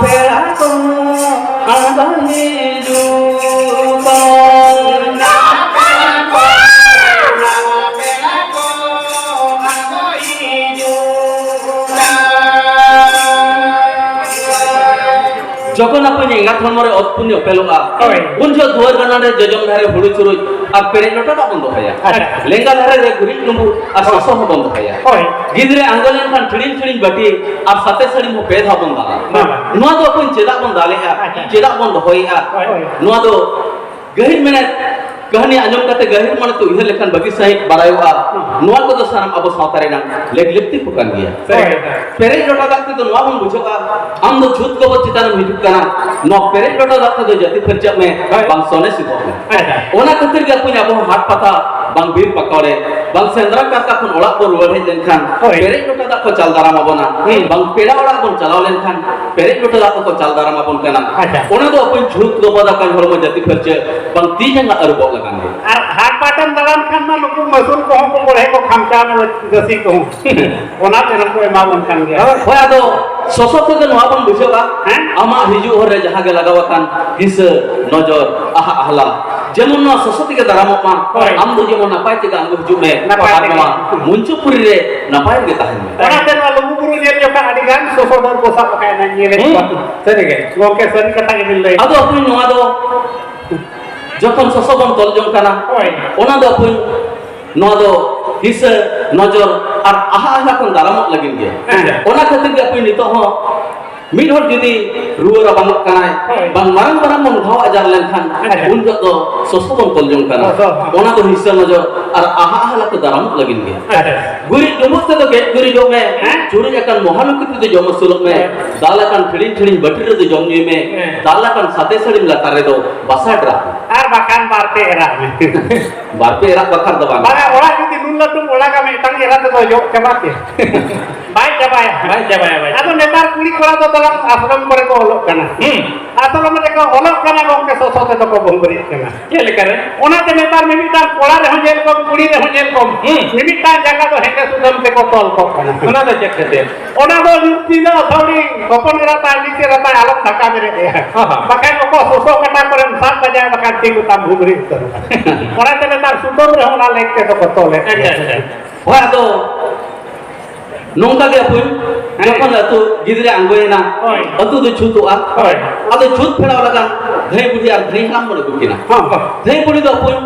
ᱯᱮᱲᱟ ᱠᱚ ᱟᱫᱚ ᱦᱤᱡᱩᱜ ᱠᱚ᱾ ᱡᱚᱠᱷᱚᱱ ᱟᱯᱮ ᱮᱸᱜᱟᱛ ᱦᱚᱲᱢᱚ ᱨᱮ ᱚᱛ ᱯᱩᱱᱭᱚ ᱯᱮᱞᱚᱜᱼᱟ, ᱦᱳᱭ᱾ ᱩᱱ ᱡᱚᱦᱚᱜ ᱫᱩᱣᱟᱹᱨ ᱜᱟᱱᱟᱰᱮ ᱡᱚᱡᱚᱢ ᱫᱷᱟᱨᱮ ᱦᱩᱲᱩ ᱪᱩᱨᱩᱡ ᱟᱨ ᱯᱮᱨᱮᱡ ᱞᱚᱴᱟ ᱫᱟᱜ ᱵᱚᱱ ᱫᱚᱦᱚᱭᱟ᱾ ᱟᱪᱪᱷᱟ᱾ ᱞᱮᱸᱜᱟ ᱫᱷᱟᱨᱮ ᱨᱮ ᱜᱩᱨᱤᱡ ᱰᱩᱸᱵᱩᱜ ᱟᱨ ᱦᱳᱭ᱾ ᱥᱚᱥᱚ ᱦᱚᱸ ᱵᱚᱱ ᱫᱚᱦᱚᱭᱟ᱾ ᱦᱳᱭ᱾ ᱜᱤᱫᱽᱨᱟᱹ ᱟᱬᱜᱚ ᱞᱮᱱᱠᱷᱟᱱ ᱴᱷᱤᱲᱤᱧ ᱴᱷᱤᱲᱤᱧ ᱵᱟᱹᱴᱤ ᱟᱨ ᱥᱟᱛᱮ ᱥᱟᱹᱲᱤᱢ ᱦᱚᱸ ᱯᱮ ᱫᱷᱟᱣ ᱵᱚᱱ ᱫᱟᱞᱟ᱾ ᱦᱳᱭ᱾ ᱱᱚᱣᱟ ᱫᱚ ᱟᱯᱮ ᱪᱮᱫᱟᱜ ᱵᱚᱱ ᱫᱟᱞᱮᱜᱼᱟ? ᱟᱪᱪᱷᱟ᱾ ᱪᱮᱫᱟᱜ ᱵᱚᱱ ᱫᱚᱦᱚᱭᱮᱜᱼᱟ? ᱦᱳᱭ᱾ ᱱᱚᱣᱟ ᱫᱚ ᱜᱟᱹᱦᱤᱨ ᱢᱮᱱᱮᱫ ᱠᱟᱹᱦᱱᱤ ᱟᱸᱡᱚᱢ ᱠᱟᱛᱮ ᱜᱟᱹᱦᱤᱨ ᱢᱚᱱᱮ ᱛᱮ ᱩᱭᱦᱟᱹᱨ ᱞᱮᱠᱷᱟᱱ ᱵᱷᱟᱹᱜᱤ ᱥᱟᱺᱦᱤᱡ ᱵᱟᱲᱟᱭᱚᱜᱼᱟ᱾ ᱦᱩᱸ᱾ ᱱᱚᱣᱟ ᱠᱚᱫᱚ ᱥᱟᱱᱟᱢ ᱟᱵᱚ ᱥᱟᱶᱛᱟ ᱨᱮᱱᱟᱜ ᱞᱮᱠ ᱞᱟᱹᱠᱛᱤ ᱠᱚ ᱠᱟᱱ ᱜᱮᱭᱟ᱾ ᱥᱟᱹᱨᱤ ᱠᱟᱛᱷᱟ᱾ ᱯᱮᱨᱮᱡ ᱞᱚᱴᱟ ᱫᱟᱜ ᱛᱮᱫᱚ ᱱᱚᱣᱟ ᱵᱚᱱ ᱵᱩᱡᱷᱟᱹᱣᱟ, ᱟᱢ ᱫᱚ ᱪᱷᱩᱛ ᱜᱚᱵᱚᱞ ᱪᱮᱛᱟᱱ ᱮᱢ ᱦᱤᱡᱩᱜ ᱠᱟᱱᱟ, ᱱᱚᱣᱟ ᱯᱮᱨᱮᱡ ᱞᱚᱴᱟ ᱫᱟᱜ ᱛᱮᱫᱚ ᱡᱟᱹᱛᱤ ᱯᱷᱟᱹᱨᱪᱟᱹᱜ ᱢᱮ, ᱦᱳᱭ᱾ ᱵᱟᱝ ᱥᱚᱱᱮ ᱥᱤᱫᱚᱜ ᱢᱮ᱾ ᱟᱪᱪᱷᱟ᱾ ᱚᱱᱟ ᱠᱷᱟᱹᱛᱤᱨ ᱜᱮ ᱟᱵᱚ ᱦᱟᱴ ᱯᱟᱛᱟ, ᱵᱟᱝ ᱵᱤᱨ ᱯᱟᱠᱟᱲ ᱨᱮ, ᱵᱟᱝ ᱥᱮᱸᱫᱽᱨᱟ ᱠᱟᱨᱠᱟ ᱠᱷᱚᱱ ᱚᱲᱟᱜ ᱵᱚᱱ ᱨᱩᱣᱟᱹᱲ ᱦᱮᱡ ᱞᱮᱱᱠᱷᱟᱱ ᱦᱳᱭ᱾ ᱯᱮᱨᱮᱡ ᱞᱚᱴᱟ ᱫᱟᱜ ᱠᱚ ᱪᱟᱞ ᱫᱟᱨᱟᱢ ᱟᱵᱚᱱᱟ, ᱦᱩᱸ᱾ ᱵᱟᱝ ᱯᱮᱲᱟ ᱚᱲᱟᱜ ᱵᱚᱱ ᱪᱟᱞᱟᱣ ᱞᱮᱱᱠᱷᱟᱱ ᱯᱮᱨᱮᱡ ᱞᱚᱴᱟ ᱫᱟᱜ ᱠᱚᱠᱚ ᱪᱟᱞ ᱫᱟᱨᱟᱢ ᱟᱵᱚᱱ ᱠᱟᱱᱟ᱾ ᱟᱪᱪᱷᱟ᱾ ᱚᱱᱟ ᱫᱚ ᱟᱯᱮ ᱪᱷᱩᱛ ᱜᱚᱵᱚᱞ ᱟᱠᱟᱱ ᱦᱚᱲᱢᱚ ᱡᱟᱹᱛᱤ ᱯᱷᱟᱹᱨᱪᱟᱹ ᱵᱟᱝ ᱛᱤ ᱡᱟᱸᱜᱟ ᱟᱹᱨᱩᱵᱚᱜ ᱞᱟᱜᱟᱱ ᱜᱮ᱾ ᱟᱨ ᱦᱟᱴ ᱯᱟᱴᱮᱢ ᱫᱟᱬᱟᱱ ᱠᱷᱟᱱ ᱢᱟ ᱱᱩᱠᱩ ᱢᱟᱹᱥᱩᱞ ᱠᱚᱦᱚᱸ ᱠᱚ ᱵᱚᱲᱦᱮ ᱠᱚ ᱠᱷᱟᱢᱪᱟᱣ ᱢᱮ ᱜᱟᱹᱥᱤ ᱠᱚᱦᱚᱸ᱾ ᱚᱱᱟ ᱛᱮᱦᱚᱸ ᱠᱚ ᱮᱢᱟ ᱵᱚᱱ ᱠᱟᱱ ᱜᱮᱭᱟ᱾ ᱦᱳᱭ, ᱟᱫᱚ ᱥᱚᱥᱚ ᱛᱮᱫᱚ ᱱᱚᱣᱟ ᱵᱚᱱ ᱵᱩᱡᱷᱟᱹᱣᱟ, ᱦᱮᱸ? ᱟᱢᱟᱜ ᱦᱤᱡᱩᱜ ᱦᱚᱨ ᱨᱮ ᱡᱟᱦᱟᱸ ᱜᱮ ᱞᱟᱜᱟᱣ ᱟᱠᱟᱱ ᱫᱤᱥᱟᱹ, ᱱᱚᱡᱚᱨ, ᱟᱦᱟ ᱟᱦᱞᱟ, ᱡᱮᱢᱚᱱ ᱱᱚᱣᱟ ᱥᱚᱥᱚ ᱛᱮᱜᱮ ᱫᱟᱨᱟᱢᱚᱜ ᱢᱟ, ᱦᱳᱭ᱾ ᱟᱢ ᱫᱚ ᱡᱮᱢᱚᱱ ᱱᱟᱯᱟᱭ ᱛᱮᱜᱮ ᱟᱬᱜᱚ ᱦᱤᱡᱩᱜ ᱢᱮ, ᱱᱟᱯᱟᱭ ᱟᱨ ᱛᱮᱜᱮ᱾ ᱱᱚᱣᱟ ᱢᱚᱧᱪᱚᱯᱩᱨᱤ ᱨᱮ ᱱᱟᱯᱟᱭ ᱨᱮᱜᱮ ᱛᱟᱦᱮᱱ ᱢᱮ᱾ ᱚᱱᱟᱛᱮ ᱱᱚᱣᱟ ᱞᱩᱜᱩᱵᱩᱨᱩ ᱧᱮᱞ ᱡᱚᱠᱷᱟᱱ ᱟᱹᱰᱤ ᱜᱟᱱ ᱥᱚᱥᱚ ᱰᱚᱞ ᱠᱚ ᱥᱟᱵ ᱟᱠᱟᱫᱼᱟ, ᱧᱮᱞᱮᱫ ᱦᱩᱸ᱾ ᱠᱚᱣᱟ᱾ ᱥᱟᱹᱨᱤ ᱜᱮ᱾ ᱜᱚᱢᱠᱮ, ᱥᱟᱹᱨᱤ ᱠᱟᱛᱷᱟ ᱜᱮᱵᱤᱱ ᱞᱟᱹᱭ ᱟᱫᱚ ᱟᱯᱮ ᱱᱚᱣᱟ ᱫᱚ ᱡᱚᱠᱷᱚᱱ ᱥᱚᱥᱚ ᱵᱚᱱ ᱛᱚᱞ ᱡᱚᱝ ᱠᱟᱱᱟ, ᱦᱳᱭ᱾ ᱚᱱᱟ ᱫᱚ ᱟᱯᱮ ᱱᱚᱣᱟ ᱫᱚ ᱫᱤᱥᱟᱹ, ᱱᱚᱡᱚᱨ ᱟᱨ ᱟᱦᱟ ᱟᱦᱞᱟ ᱠᱷᱚᱱ ᱫᱟᱨᱟᱢᱚᱜ ᱞᱟᱹᱜᱤᱫ ᱜᱮ᱾ ᱟᱪᱪᱷᱟ᱾ ᱚᱱᱟ ᱠᱷᱟᱹᱛᱤᱨ ᱜᱮ ᱟᱯᱮ ᱱᱤᱛᱚᱜ ᱦᱚᱸ ᱢᱤᱫ ᱦᱚᱲ ᱡᱩᱫᱤ ᱨᱩᱣᱟᱹ ᱨᱟᱵᱟᱝᱚᱜ ᱠᱟᱱᱟᱭ, ᱦᱳᱭ᱾ ᱵᱟᱝ ᱢᱟᱨᱟᱝ ᱢᱟᱨᱟᱝ ᱵᱚᱱ ᱜᱷᱟᱣ ᱟᱡᱟᱨ ᱞᱮᱱᱠᱷᱟᱱ, ᱟᱪᱪᱷᱟ᱾ ᱩᱱ ᱡᱚᱦᱚᱜ ᱫᱚ ᱥᱚᱥᱚ ᱵᱚᱱ ᱛᱚᱞ ᱡᱚᱝ ᱠᱟᱱᱟ᱾ ᱥᱚᱥᱚ᱾ ᱚᱱᱟ ᱫᱚ ᱦᱤᱥᱟᱹ ᱱᱚᱡᱚᱨ ᱟᱨ ᱟᱦᱟ ᱟᱦᱞᱟ ᱠᱚ ᱫᱟᱨᱟᱢᱚᱜ ᱞᱟᱹᱜᱤᱫ ᱜᱮ᱾ ᱟᱪᱪᱷᱟ᱾ ᱜᱩᱨᱤᱡ ᱰᱩᱸᱵᱩᱜ ᱛᱮᱫᱚ ᱜᱮᱡ ᱜᱩᱨᱤᱡᱚᱜ ᱢᱮ, ᱦᱮᱸ? ᱪᱩᱨᱩᱡ ᱟᱠᱟᱱ ᱢᱚᱦᱟᱱᱚᱠᱤ ᱛᱮᱫᱚ ᱡᱚᱢ ᱟᱹᱥᱩᱞᱚᱜ ᱢᱮ, ᱦᱮᱸ᱾ ᱫᱟᱞ ᱟᱠᱟᱱ ᱴᱷᱤᱲᱤᱧ ᱴᱷᱤᱲᱤᱧ ᱵᱟᱹᱴᱤ ᱨᱮᱫᱚ ᱡᱚᱢ ᱧᱩᱭ ᱢᱮ, ᱦᱮᱸ᱾ ᱫᱟᱞ ᱟᱠᱟᱱ ᱥᱟᱛᱮ ᱥᱟᱹᱲᱤᱢ ᱞᱟᱛᱟᱨ ᱨᱮᱫᱚ ᱵᱟᱥᱟ ᱰᱨᱟᱜ ᱢᱮ᱾ ᱟᱨ ᱵᱟᱠᱷᱟᱱ ᱵᱟᱨ ᱯᱮ ᱮᱨᱟᱜ ᱢᱮ᱾ ᱵᱟᱨ ᱯᱮ ᱮᱨᱟᱜ ᱵᱟᱠᱷᱟᱱ ᱫᱚ ᱵᱟᱝ᱾ ᱵᱟᱝᱟ, ᱚᱲᱟᱜ ᱡᱩᱫᱤ ᱱᱩᱱ ᱞᱟᱹᱴᱩᱢ ᱚᱲᱟᱜᱟ, ᱢᱤᱫᱴᱟᱝ ᱮᱨᱟ ᱛᱮᱫᱚ ᱡᱚᱜ ᱪᱟᱵᱟ ᱠᱮᱭᱟ᱾ ᱵᱟᱭ ᱪᱟᱵᱟᱭᱟ᱾ ᱵᱟᱭ ᱪᱟᱵᱟᱭᱟ, ᱵᱟᱭ ᱟᱫᱚ ᱪᱟᱵᱟᱭᱟ᱾ ᱱᱮᱛᱟᱨ ᱠᱩᱲᱤ ᱠᱚᱲᱟ ᱫᱚ ᱛᱟᱞᱟᱝ ᱟᱥᱨᱚᱢ ᱠᱚᱨᱮ ᱠᱚ ᱚᱞᱚᱜ ᱠᱟᱱᱟ᱾ ᱦᱩᱸ᱾ ᱟᱥᱨᱚᱢ ᱨᱮᱠᱚ ᱚᱞᱚᱜ ᱠᱟᱱᱟ ᱜᱚᱢᱠᱮ, ᱥᱚᱥᱚ ᱛᱮᱫᱚ ᱠᱚ ᱵᱚᱢᱵᱨᱤᱜ ᱠᱟᱱᱟ᱾ ᱪᱮᱫ ᱞᱮᱠᱟᱨᱮ? ᱚᱱᱟᱛᱮ ᱱᱮᱛᱟᱨ ᱢᱤᱢᱤᱫᱴᱟᱝ ᱠᱚᱲᱟ ᱨᱮᱦᱚᱸ ᱧᱮᱞ ᱠᱚᱢ, ᱠᱩᱲᱤ ᱨᱮᱦᱚᱸ ᱧᱮᱞ ᱠᱚᱢ, ᱦᱩᱸ᱾ ᱢᱤᱢᱤᱫᱴᱟᱝ ᱡᱟᱸᱜᱟ ᱫᱚ ᱦᱮᱸᱫᱮ ᱥᱩᱛᱟᱹᱢ ᱛᱮᱠᱚ ᱛᱚᱞ ᱠᱚᱜ ᱠᱟᱱᱟ᱾ ᱚᱱᱟ ᱫᱚ ᱪᱮᱫ ᱠᱷᱟᱹᱛᱤᱨ? ᱚᱱᱟ ᱫᱚ ᱧᱩᱛ ᱧᱤᱫᱟᱹ ᱟᱹᱛᱷᱟᱹᱣᱲᱤ ᱦᱚᱯᱚᱱ ᱮᱨᱟ ᱛᱟᱭ, ᱢᱤᱥ ᱮᱨᱟ ᱛᱟᱭ ᱟᱞᱚᱢ ᱫᱷᱟᱠᱟ ᱵᱮᱨᱮᱫ ᱮᱭᱟ᱾ ᱦᱚᱸ, ᱦᱚᱸ᱾ ᱵᱟᱠᱷᱟᱱ ᱚᱠᱚᱭ ᱥᱚᱥᱚ ᱠᱟᱴᱟ ᱠᱚᱨᱮᱢ ᱥᱟᱵ ᱵᱟᱡᱟᱭ, ᱵᱟᱠᱷᱟᱱ ᱴᱷᱤᱠ ᱛᱟᱢ ᱵᱷᱩᱜᱽᱲᱤ ᱩᱛᱟᱹᱨᱚᱜᱼᱟ᱾ ᱚᱱᱟᱛᱮ ᱱᱮᱛᱟᱨ ᱥᱩᱛᱟᱹᱢ ᱨᱮᱦᱚᱸ ᱚᱱᱟ ᱞᱮᱠ ᱛᱮᱫᱚ ᱠᱚ ᱛᱚᱞᱮᱫ ᱟᱪᱪᱷᱟ, ᱜᱮᱭᱟ᱾ ᱟᱪᱪᱷᱟ᱾ ᱦᱳᱭ, ᱟᱫᱚ ᱱᱚᱝᱠᱟ ᱜᱮ ᱟᱹᱯᱩᱧ, ᱦᱮᱸ᱾ ᱡᱚᱠᱷᱚᱱ ᱟᱹᱛᱩ ᱜᱤᱫᱽᱨᱟᱹ ᱟᱬᱜᱚᱭᱮᱱᱟ, ᱦᱳᱭ᱾ ᱟᱹᱛᱩ ᱫᱚ ᱪᱷᱩᱛᱩᱜᱼᱟ᱾ ᱦᱳᱭ᱾ ᱟᱫᱚ ᱪᱷᱩᱛ ᱯᱷᱮᱲᱟᱣ ᱞᱟᱜᱟᱱ ᱫᱷᱟᱹᱭ ᱵᱩᱰᱷᱤ ᱟᱨ ᱫᱷᱟᱹᱭ ᱦᱟᱲᱟᱢ ᱵᱚᱱ ᱟᱹᱜᱩ ᱠᱤᱱᱟ᱾ ᱦᱚᱸ, ᱦᱚᱸ᱾ ᱫᱷᱟᱹᱭ ᱵᱩᱰᱷᱤ ᱫᱚ ᱟᱹᱯᱩᱧ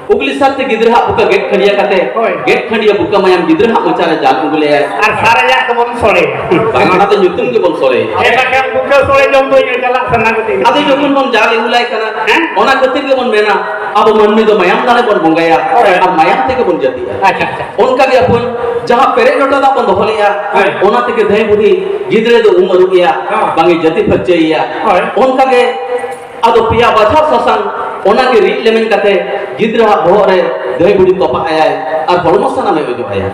ᱩᱜᱽᱞᱤ ᱥᱟᱨ ᱛᱮ ᱜᱤᱫᱽᱨᱟᱹ ᱦᱟᱜ ᱵᱩᱠᱟᱹ ᱜᱮᱫ ᱠᱷᱟᱹᱰᱤᱭᱟ ᱠᱟᱛᱮ, ᱦᱳᱭ᱾ ᱜᱮᱫ ᱠᱷᱟᱹᱰᱤᱭᱟ ᱵᱩᱠᱟᱹ ᱢᱟᱭᱟᱢ ᱜᱤᱫᱽᱨᱟᱹ ᱦᱟᱜ ᱢᱚᱪᱟ ᱨᱮ ᱡᱟᱞ ᱩᱰᱩᱠ ᱞᱮᱭᱟᱭ᱾ ᱟᱨ ᱥᱟᱨᱮᱡᱟᱜ ᱫᱚᱵᱚᱱ ᱥᱚᱲᱮᱭᱟ᱾ ᱵᱟᱝ, ᱚᱱᱟ ᱫᱚ ᱧᱩᱛᱩᱢ ᱜᱮᱵᱚᱱ ᱥᱚᱲᱮᱭᱟ᱾ ᱦᱮᱸ, ᱵᱟᱠᱷᱟᱱ ᱵᱩᱠᱟᱹ ᱥᱚᱲᱮ ᱡᱚᱢ ᱫᱚ ᱤᱧ ᱪᱟᱞᱟᱜ ᱥᱟᱱᱟ ᱜᱚᱫᱤᱧᱟ᱾ ᱟᱫᱚ ᱡᱚᱠᱷᱚᱱ ᱵᱚᱱ ᱡᱟᱞ ᱟᱹᱜᱩ ᱞᱟᱭ ᱠᱟᱱᱟ, ᱦᱮᱸ? ᱚᱱᱟ ᱠᱷᱟᱹᱛᱤᱨ ᱜᱮᱵᱚᱱ ᱢᱮᱱᱟ, ᱟᱵᱚ ᱢᱟᱹᱱᱢᱤ ᱫᱚ ᱢᱟᱭᱟᱢ ᱫᱟᱨᱮ ᱵᱚᱱ ᱵᱚᱸᱜᱟᱭᱟ, ᱦᱳᱭ᱾ ᱟᱨ ᱢᱟᱭᱟᱢ ᱛᱮᱜᱮ ᱵᱚᱱ ᱡᱟᱹᱯᱤᱫᱟ᱾ ᱟᱪᱪᱷᱟ, ᱟᱪᱪᱷᱟ᱾ ᱚᱱᱠᱟ ᱜᱮ ᱟᱹᱯᱩᱧ ᱡᱟᱦᱟᱸ ᱯᱮᱨᱮᱡ ᱞᱚᱴᱟ ᱫᱟᱜ ᱵᱚᱱ ᱫᱚᱦᱚ ᱞᱮᱜᱼᱟ, ᱦᱳᱭ᱾ ᱚᱱᱟ ᱛᱮᱜᱮ ᱫᱷᱟᱹᱭ ᱵᱩᱰᱷᱤ ᱜᱤᱫᱽᱨᱟᱹ ᱫᱚ ᱩᱢ ᱟᱹᱨᱩᱵ ᱮᱭᱟ, ᱦᱚᱸ᱾ ᱵᱟᱝ ᱮ ᱡᱟᱹᱛᱤ ᱯᱷᱟᱹᱨᱪᱟᱹᱭᱮᱭᱟ᱾ ᱦᱳᱭ᱾ ᱚᱱᱠᱟ ᱜᱮ ᱟᱫᱚ ᱯᱮᱭᱟ ᱵᱟᱪᱷᱟᱣ ᱥᱟᱥᱟᱝ ᱚᱱᱟ ᱜᱮ ᱨᱤᱫ ᱞᱮᱢᱮᱧ ᱠᱟᱛᱮ ᱜᱤᱫᱽᱨᱟᱹᱣᱟᱜ ᱵᱚᱦᱚᱜ ᱨᱮ ᱫᱷᱟᱹᱭ ᱵᱩᱰᱷᱤ ᱛᱚᱯᱟᱜ ᱟᱭᱟᱭ ᱟᱨ ᱦᱚᱲᱢᱚ ᱥᱟᱱᱟᱢᱮ ᱚᱡᱚᱜ ᱟᱭᱟ᱾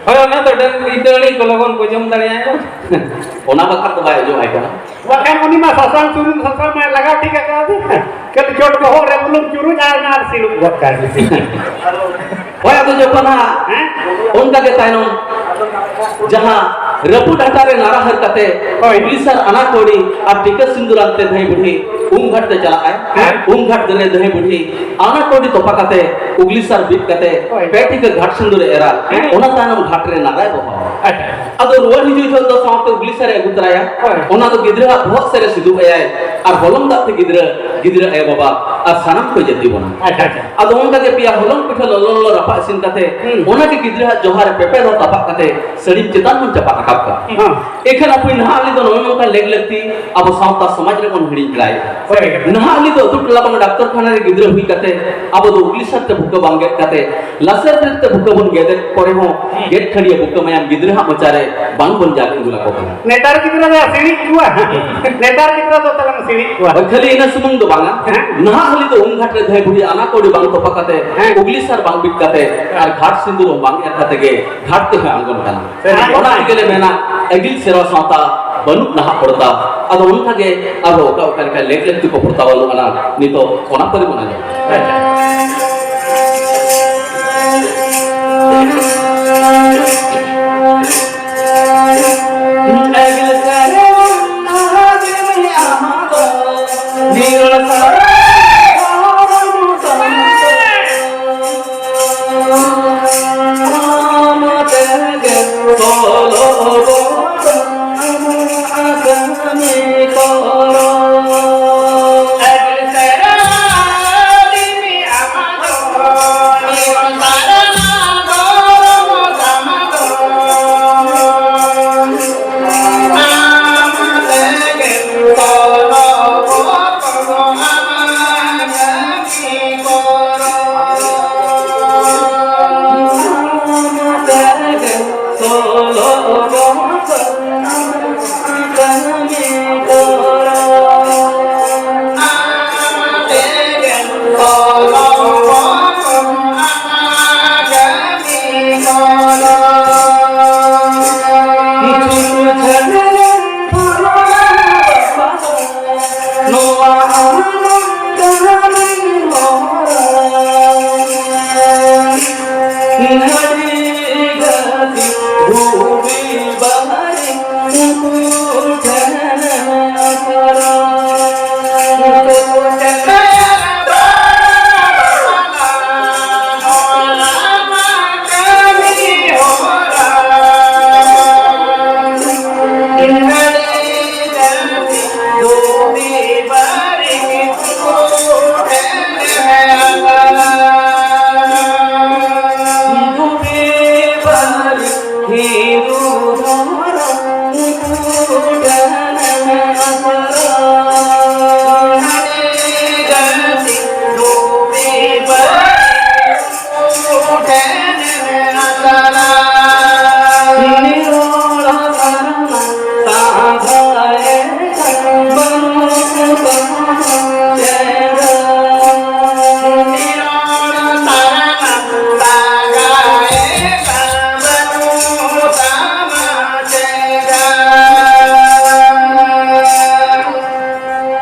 ᱦᱳᱭ, ᱚᱱᱟ ᱫᱚ ᱰᱟᱹᱝᱨᱤ ᱫᱟᱹᱲᱤ ᱠᱚ ᱞᱚᱜᱚᱱ ᱠᱚ ᱡᱚᱢ ᱫᱟᱲᱮᱭᱟᱜᱼᱟ᱾ ᱚᱱᱟ ᱵᱟᱠᱷᱨᱟ ᱫᱚ ᱵᱟᱭ ᱚᱡᱚᱜ ᱟᱭ ᱠᱟᱱᱟ᱾ ᱵᱟᱠᱷᱟᱱ ᱩᱱᱤ ᱢᱟ ᱥᱟᱥᱟᱝ ᱥᱩᱱᱩᱢ ᱥᱟᱥᱟᱝ ᱢᱟᱭ ᱞᱟᱜᱟᱣ ᱴᱷᱤᱠ ᱟᱠᱟᱫ ᱟᱫᱮ᱾ ᱠᱷᱟᱹᱞᱤ ᱪᱚᱴ ᱵᱚᱦᱚᱜ ᱨᱮ ᱵᱩᱞᱩᱝ ᱪᱩᱨᱩᱡ ᱟᱨ ᱚᱱᱟ ᱟᱨ ᱥᱤᱞᱩᱯ ᱜᱚᱫ ᱠᱟᱭ ᱢᱮ᱾ ᱦᱳᱭ, ᱟᱫᱚ ᱡᱚᱠᱷᱚᱱ ᱦᱟᱸᱜ ᱦᱮᱸ? ᱚᱱᱠᱟ ᱜᱮ ᱛᱟᱭᱱᱚᱢ ᱡᱟᱦᱟᱸ ᱨᱟᱹᱯᱩᱫ ᱦᱟᱴᱟᱜ ᱨᱮ ᱱᱟᱨᱟ ᱦᱟᱹᱨ ᱠᱟᱛᱮ ᱦᱳᱭ᱾ ᱩᱜᱽᱞᱤ ᱥᱟᱨ ᱟᱱᱟ ᱠᱟᱹᱣᱰᱤ ᱟᱨ ᱴᱤᱠᱟᱹ ᱥᱤᱸᱫᱩᱨ ᱟᱱᱛᱮ ᱫᱷᱟᱹᱭ ᱵᱩᱰᱷᱤ ᱩᱢ ᱜᱷᱟᱴ ᱛᱮ ᱪᱟᱞᱟᱜ ᱟᱭ᱾ ᱦᱮᱸ᱾ ᱩᱢ ᱜᱷᱟᱴ ᱨᱮ ᱫᱷᱟᱹᱭ ᱵᱩᱰᱷᱤ ᱟᱱᱟ ᱠᱟᱹᱣᱰᱤ ᱛᱚᱯᱟ ᱠᱟᱛᱮ ᱩᱜᱽᱞᱤ ᱥᱟᱨ ᱵᱤᱫ ᱠᱟᱛᱮ ᱦᱳᱭ᱾ ᱯᱮ ᱴᱷᱤᱠᱟᱹ ᱜᱷᱟᱴ ᱥᱤᱸᱫᱩᱨ ᱮ ᱮᱨᱟ᱾ ᱦᱮᱸ᱾ ᱚᱱᱟ ᱛᱟᱭᱱᱚᱢ ᱜᱷᱟᱴ ᱨᱮ ᱱᱟᱨᱟᱭ ᱵᱚᱦᱟᱣᱟ᱾ ᱟᱪᱪᱷᱟ᱾ ᱟᱫᱚ ᱨᱩᱣᱟᱹᱲ ᱦᱤᱡᱩᱜ ᱡᱚᱦᱚᱜ ᱫᱚ ᱥᱟᱶᱛᱮ ᱩᱜᱽᱞᱤ ᱥᱟᱨᱮ ᱟᱹᱜᱩ ᱛᱚᱨᱟᱭᱟ᱾ ᱦᱳᱭ᱾ ᱚᱱᱟ ᱫᱚ ᱜᱤᱫᱽᱨᱟᱹᱣᱟᱜ ᱵᱚᱦᱚᱜ ᱥᱮᱫ ᱨᱮ ᱥᱤᱫᱩᱵ ᱟᱭᱟᱭ ᱟᱨ ᱦᱚᱞᱚᱝ ᱫᱟᱜ ᱛᱮ ᱜᱤᱫᱽᱨᱟᱹ, ᱜᱤᱫᱽᱨᱟᱹ ᱟᱭᱳ ᱵᱟᱵᱟ ᱟᱨ ᱥᱟᱱᱟᱢ ᱠᱚᱭ ᱡᱟᱹᱛᱤ ᱵᱚᱱᱟ᱾ ᱟᱪᱪᱷᱟ, ᱟᱪᱪᱷᱟ᱾ ᱟᱫᱚ ᱚᱱᱠᱟ ᱜᱮ ᱯᱮᱭᱟ ᱦᱚᱞᱚᱝ ᱯᱤᱴᱷᱟᱹ ᱞᱚᱞᱚ ᱞᱚᱞᱚ ᱨᱟᱯᱟᱜ ᱤᱥᱤᱱ ᱠᱟᱛᱮ ᱦᱩᱸ᱾ ᱚᱱᱟ ᱜᱮ ᱜᱤᱫᱽᱨᱟᱹᱣᱟᱜ ᱡᱚᱦᱟ ᱨᱮ ᱯᱮᱯᱮ ᱫᱚ ᱛᱟᱯᱟᱜ ᱠᱟᱛᱮ ᱥᱟᱹᱲᱤᱢ ᱪᱮᱛᱟᱱ ᱵᱚᱱ ᱪᱟᱯᱟᱫ ᱨᱟᱠᱟᱵ ᱠᱟᱜᱼᱟ᱾ ᱦᱩᱸ᱾ ᱮᱱᱠᱷᱟᱱ ᱟᱹᱯᱩᱧ ᱱᱟᱦᱟᱜ ᱟᱹᱞᱤᱧ ᱫᱚ ᱱᱚᱜᱼᱚᱭ ᱞᱮᱠ ᱞᱟᱹᱠᱛᱤ ᱟᱵᱚ ᱥᱟᱶᱛᱟ ᱥᱚᱢᱟᱡᱽ ᱨᱮᱵᱚᱱ ᱦᱤᱲᱤᱧ ᱠᱟᱭ᱾ ᱱᱟᱦᱟᱜ ᱱᱤᱛᱚᱜ ᱟᱹᱛᱩ ᱴᱚᱞᱟ ᱵᱟᱝ ᱰᱟᱠᱛᱚᱨ ᱠᱷᱟᱱᱟ ᱨᱮ ᱜᱤᱫᱽᱨᱟᱹ ᱦᱩᱭ ᱠᱟᱛᱮ ᱟᱵᱚ ᱫᱚ ᱩᱜᱽᱞᱤ ᱥᱟᱨ ᱛᱮ ᱵᱷᱩᱠᱟᱹ ᱵᱟᱝ ᱜᱮᱫ ᱠᱟᱛᱮ ᱞᱟᱥᱮᱨ ᱛᱮ ᱵᱷᱩᱠᱟᱹ ᱵᱚᱱ ᱜᱮᱫᱮᱫ ᱠᱚᱨᱮ ᱦᱚᱸ ᱜᱮᱫ ᱠᱷᱟᱹᱲᱤᱭᱟᱹ ᱵᱷᱩᱠᱟᱹ ᱢᱟᱭᱟᱢ ᱜᱤᱫᱽᱨᱟᱹ ᱦᱟᱜ ᱢᱚᱪᱟ ᱨᱮ ᱵᱟᱝ ᱵᱚᱱ ᱡᱟᱜ ᱟᱹᱜᱩ ᱟᱠᱚ ᱠᱟᱱᱟ᱾ ᱱᱮᱛᱟᱨ ᱜᱤᱫᱽᱨᱟᱹ ᱫᱚ ᱥᱤᱬᱤᱡ ᱠᱚᱣᱟ᱾ ᱱᱮᱛᱟᱨ ᱜᱤᱫᱽᱨᱟᱹ ᱫᱚ ᱛᱟᱞᱟᱝ ᱥᱤᱬᱤᱡ ᱠᱚᱣᱟ᱾ ᱦᱳᱭ, ᱠᱷᱟᱹᱞᱤ ᱤᱱᱟᱹ ᱥᱩᱢᱩᱝ ᱫᱚ ᱵᱟᱝᱟ᱾ ᱦᱮᱸ᱾ ᱱᱟᱦᱟᱜ ᱦᱟᱹᱞᱤ ᱫᱚ ᱩᱢ ᱜᱷᱟᱴ ᱨᱮ ᱫᱷᱟᱹᱭ ᱵᱩᱲᱦᱤ ᱟᱱᱟ ᱠᱚ ᱟᱹᱰᱤ ᱵᱟᱝ ᱛᱚᱯᱟ ᱠᱟᱛᱮ ᱦᱮᱸ᱾ ᱩᱜᱽᱞᱤ ᱥᱟᱨ ᱵᱟᱝ ᱵᱤᱫ ᱠᱟᱛᱮ ᱟᱨ ᱜᱷᱟᱴ ᱥᱤᱸᱫᱩᱨ ᱦᱚᱸ ᱵᱟᱝ ᱮᱨ ᱠᱟᱛᱮ ᱜᱮ ᱜᱷᱟᱴ ᱛᱮ ᱦᱚᱸ ᱟᱬᱜᱚᱱ ᱠᱟᱱᱟ᱾ ᱦᱮᱸ᱾ ᱚᱱᱟ ᱛᱮᱜᱮ ᱞᱮ ᱢᱮᱱᱟ, ᱟᱹᱜᱤᱞ ᱥᱮᱨᱣᱟ ᱥᱟᱶᱛᱟ ᱵᱟᱹᱱᱩᱜ ᱱᱟᱦᱟᱜ ᱯᱚᱲᱛᱟ᱾ ᱟᱫᱚ ᱚᱱᱠᱟ ᱜᱮ ᱟᱨᱦᱚᱸ ᱚᱠᱟ ᱚᱠᱟ ᱞᱮᱠᱟ ᱞᱮᱠ ᱞᱮᱠ ᱛᱮᱠᱚ ᱯᱚᱲᱛᱟ ᱵᱟᱹᱱᱩᱜ ᱟᱱᱟ, ᱱᱤᱛᱚᱜ ᱚᱱᱟ ᱯᱟᱹᱨᱤ ᱵᱚᱱ ᱟᱸᱡᱚᱢ᱾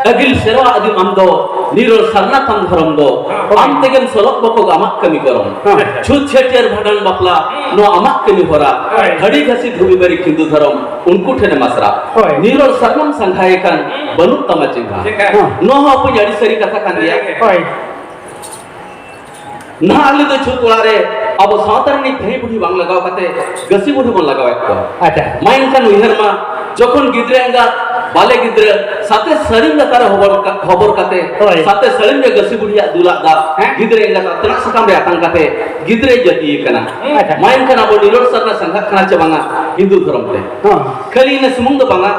ᱟᱹᱜᱤᱞ ᱥᱮᱨᱣᱟ ᱟᱹᱫᱤᱢ ᱟᱢ ᱫᱚ, ᱱᱤᱨᱚᱲ ᱥᱟᱨᱱᱟ ᱛᱟᱢ ᱫᱷᱚᱨᱚᱢ ᱫᱚ, ᱦᱳᱭ᱾ ᱟᱢ ᱛᱮᱜᱮᱢ ᱥᱚᱞᱚᱜ ᱵᱚᱠᱚᱜ ᱟᱢᱟᱜ ᱠᱟᱹᱢᱤ ᱠᱚᱨᱚᱢ᱾ ᱦᱳᱭ᱾ ᱪᱷᱩᱛ ᱪᱷᱟᱹᱴᱭᱟᱹᱨ ᱵᱷᱟᱸᱰᱟᱱ ᱵᱟᱯᱞᱟ, ᱱᱚᱣᱟ ᱟᱢᱟᱜ ᱠᱟᱹᱢᱤ ᱦᱚᱨᱟ, ᱦᱳᱭ᱾ ᱦᱟᱹᱰᱤ ᱜᱷᱟᱹᱥᱤ ᱫᱷᱩᱵᱤ ᱵᱟᱹᱨᱤ ᱠᱷᱤᱸᱫᱩ ᱫᱷᱚᱨᱚᱢ, ᱩᱱᱠᱩ ᱴᱷᱮᱱᱮᱢ ᱟᱥᱨᱟ᱾ ᱦᱳᱭ᱾ ᱱᱤᱨᱚᱲ ᱥᱟᱨᱱᱟᱢ ᱥᱟᱸᱜᱷᱟᱭᱮ ᱠᱷᱟᱱ, ᱵᱟᱹᱱᱩᱜ ᱛᱟᱢᱟ ᱪᱮᱸᱜᱷᱟ᱾ ᱪᱮᱸᱜᱷᱟ᱾ ᱱᱚᱣᱟ ᱦᱚᱸ ᱟᱵᱚᱧ ᱟᱹᱰᱤ ᱥᱟᱹᱨᱤ ᱠᱟᱛᱷᱟ ᱠᱟᱱ ᱜᱮᱭᱟ᱾ ᱦᱳᱭ᱾ ᱱᱟᱦᱟᱜ ᱟᱞᱮ ᱫᱚ ᱪᱷᱩᱛ ᱚᱲᱟᱜ ᱨᱮ ᱟᱵᱚ ᱥᱟᱶᱛᱟ ᱨᱤᱱᱤᱡ ᱫᱷᱟᱹᱭ ᱵᱩᱰᱷᱤ ᱵᱟᱝ ᱞᱟᱜᱟᱣ ᱠᱟᱛᱮ ᱜᱟᱹᱥᱤ ᱵᱩᱰᱷᱤ ᱵᱚᱱ ᱞᱟᱜᱟᱣᱮᱫ ᱠᱚᱣᱟ᱾ ᱟᱪᱪᱷᱟ᱾ ᱢᱟ ᱮᱱᱠᱷᱟᱱ ᱩᱭᱦᱟᱹᱨ ᱢᱟ, ᱡᱚᱠᱷᱚᱱ ᱜᱤᱫᱽᱨᱟᱹ ᱮᱸᱜᱟᱛ, ᱵᱟᱞᱮ ᱜᱤᱫᱽᱨᱟᱹ ᱥᱟᱛᱮ ᱥᱟᱹᱲᱤᱢ ᱞᱟᱛᱟᱨ ᱨᱮ ᱦᱚᱵᱚᱨ ᱠᱟ-, ᱦᱚᱵᱚᱨ ᱠᱟᱛᱮ, ᱦᱳᱭ᱾ ᱥᱟᱛᱮ ᱥᱟᱹᱲᱤᱢ ᱨᱮ ᱜᱟᱹᱥᱤ ᱵᱩᱰᱷᱤᱭᱟᱜ ᱫᱩᱞᱟᱜ ᱫᱟᱜ, ᱦᱮᱸ? ᱜᱤᱫᱽᱨᱟᱹ ᱮᱸᱜᱟᱛ ᱟᱛᱱᱟᱜ ᱥᱟᱠᱟᱢ ᱨᱮ ᱟᱛᱟᱝ ᱠᱟᱛᱮ ᱜᱤᱫᱽᱨᱟᱹᱭ ᱡᱟᱹᱛᱤᱭᱮ ᱠᱟᱱᱟ᱾ ᱟᱪᱪᱷᱟ᱾ ᱢᱟ ᱮᱱᱠᱷᱟᱱ ᱟᱵᱚ ᱱᱤᱨᱚᱲ ᱥᱟᱨᱱᱟ ᱥᱟᱸᱜᱷᱟᱜ ᱠᱟᱱᱟ ᱪᱮ ᱵᱟᱝᱟ ᱦᱤᱱᱫᱩ ᱫᱷᱚᱨᱚᱢ ᱛᱮ? ᱦᱚᱸ᱾ ᱠᱷᱟᱹᱞᱤ ᱤᱱᱟᱹ ᱥᱩᱢᱩᱝ ᱫᱚ ᱵᱟᱝᱟ,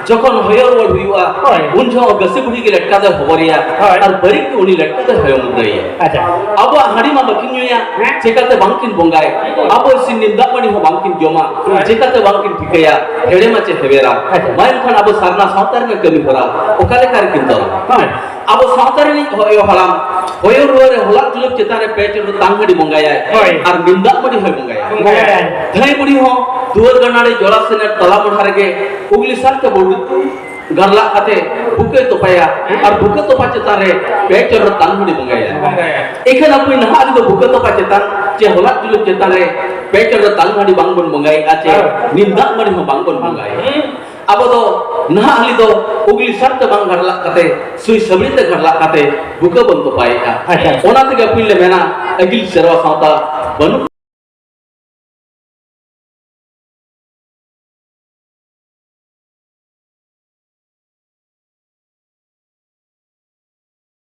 ᱡᱚᱠᱷᱚᱱ ᱦᱚᱭᱚ ᱨᱩᱣᱟᱹᱲ ᱦᱩᱭᱩᱜᱼᱟ, ᱦᱳᱭ᱾ ᱩᱱ ᱡᱚᱦᱚᱜ ᱜᱟᱹᱥᱤ ᱵᱩᱰᱷᱤ ᱜᱮ ᱞᱮᱴᱠᱟ ᱫᱚᱭ ᱦᱚᱵᱚᱨᱮᱭᱟ, ᱦᱳᱭ᱾ ᱟᱨ ᱵᱟᱹᱲᱤᱡ ᱜᱮ ᱩᱱᱤ ᱞᱮᱴᱠᱟ ᱫᱚᱭ ᱦᱚᱭᱚ ᱢᱩᱫᱽᱨᱟᱹᱭᱟ᱾ ᱟᱪᱪᱷᱟ᱾ ᱟᱵᱚᱣᱟᱜ ᱦᱟᱺᱰᱤ ᱢᱟ ᱵᱟᱹᱠᱤᱱ ᱧᱩᱭᱟ, ᱦᱮᱸ᱾ ᱪᱮᱠᱟᱛᱮ ᱵᱟᱝᱠᱤᱱ ᱵᱚᱸᱜᱟᱭ? ᱟᱵᱚ ᱤᱥᱤᱱ ᱱᱤᱢ ᱫᱟᱜ ᱢᱟᱹᱰᱤ ᱦᱚᱸ ᱵᱟᱝᱠᱤᱱ ᱡᱚᱢᱟ, ᱦᱳᱭ᱾ ᱪᱮᱠᱟᱛᱮ ᱵᱟᱝᱠᱤᱱ ᱴᱷᱤᱠᱟᱹᱭᱟ ᱦᱮᱲᱮᱢᱟ ᱪᱮ ᱦᱮᱣᱮᱨᱟ? ᱟᱪᱪᱷᱟ᱾ ᱢᱟ ᱮᱱᱠᱷᱟᱱ ᱟᱵᱚ ᱥᱟᱨᱱᱟ ᱥᱟᱶᱛᱟ ᱨᱮᱱᱟᱜ ᱠᱟᱹᱢᱤ ᱦᱚᱨᱟ ᱚᱠᱟ ᱞᱮᱠᱟ ᱨᱮᱠᱤᱱ ᱛᱚᱞᱟ? ᱦᱳᱭ᱾ ᱟᱵᱚ ᱥᱟᱶᱛᱟ ᱨᱤᱱᱤᱡ ᱦᱚᱭᱚ ᱦᱟᱲᱟᱢ, ᱦᱚᱭᱚ ᱨᱩᱣᱟᱹ ᱨᱮ ᱦᱚᱞᱟᱜ ᱡᱩᱞᱩᱯ ᱪᱮᱛᱟᱱ ᱨᱮ ᱯᱮ ᱪᱚᱰᱚᱨ ᱛᱟᱝ ᱦᱟᱺᱰᱤ ᱵᱚᱸᱜᱟᱭᱟᱭ, ᱦᱳᱭ᱾ ᱟᱨ ᱱᱤᱢ ᱫᱟᱜ ᱢᱟᱹᱰᱤ ᱦᱚᱸᱭ ᱵᱚᱸᱜᱟᱭᱟ᱾ ᱵᱚᱸᱜᱟᱭᱟᱭ᱾ ᱫᱷᱟᱹᱭ ᱵᱩᱲᱦᱤ ᱦᱚᱸ ᱫᱩᱣᱟᱹᱨ ᱜᱟᱱᱟᱲᱮ ᱡᱚᱲᱟ ᱥᱮᱱᱮᱨ ᱛᱟᱞᱟ ᱢᱟᱰᱷᱟ ᱨᱮᱜᱮ ᱩᱜᱽᱞᱤ ᱥᱟᱨ ᱛᱮ ᱵᱚᱰᱩ ᱜᱟᱨᱞᱟᱜ ᱠᱟᱛᱮ ᱵᱩᱠᱟᱹᱭ ᱛᱚᱯᱟᱭᱟ, ᱟᱨ ᱵᱩᱠᱟᱹ ᱛᱚᱯᱟ ᱪᱮᱛᱟᱱ ᱨᱮ ᱯᱮ ᱪᱚᱰᱚᱨ ᱛᱟᱝ ᱦᱟᱺᱰᱤ ᱵᱚᱸᱜᱟᱭᱟ᱾ ᱵᱚᱸᱜᱟᱭᱟ᱾ ᱮᱱᱠᱷᱟᱱ ᱟᱯᱮ ᱱᱟᱦᱟᱜ ᱨᱮᱫᱚ ᱵᱩᱠᱟᱹ ᱛᱚᱯᱟ ᱪᱮᱛᱟᱱ ᱪᱮ ᱦᱚᱞᱟᱜ ᱡᱩᱞᱩᱯ ᱪᱮᱛᱟᱱ ᱨᱮ ᱯᱮ ᱪᱚᱰᱚᱨ ᱛᱟᱝ ᱦᱟᱺᱰᱤ ᱵᱟᱝ ᱵᱚᱱ ᱵᱚᱸᱜᱟᱭᱮᱫᱼᱟ ᱪᱮ ᱦᱳᱭ᱾ ᱱᱤᱢ ᱫᱟᱜ ᱢᱟᱹᱰᱤ ᱦᱚᱸ ᱵᱟᱝ ᱵᱚᱱ ᱵᱚᱸᱜᱟᱭᱮᱫᱼᱟ᱾ ᱦᱩᱸ᱾ ᱟᱵᱚ ᱫᱚ ᱱᱟᱦᱟᱜ ᱦᱟᱹᱞᱤ ᱫᱚ ᱩᱜᱽᱞᱤ ᱥᱟᱨ ᱛᱮ ᱵᱟᱝ ᱜᱟᱨᱞᱟᱜ ᱠᱟᱛᱮ, ᱥᱩᱭ ᱥᱟᱹᱵᱲᱤ ᱛᱮ ᱜᱟᱨᱞᱟᱜ ᱠᱟᱛᱮ ᱵᱩᱠᱟᱹ ᱵᱚᱱ ᱛᱚᱯᱟᱭᱮᱫᱼᱟ᱾ ᱟᱪᱪᱷᱟ᱾ ᱚᱱᱟ ᱛᱮᱜᱮ ᱟᱹᱯᱤᱞ ᱞᱮ ᱢᱮᱱᱟ, ᱟᱹᱜᱤᱞ ᱥᱮᱨᱣᱟ ᱥᱟᱶᱛᱟ ᱵᱟᱹᱱᱩᱜ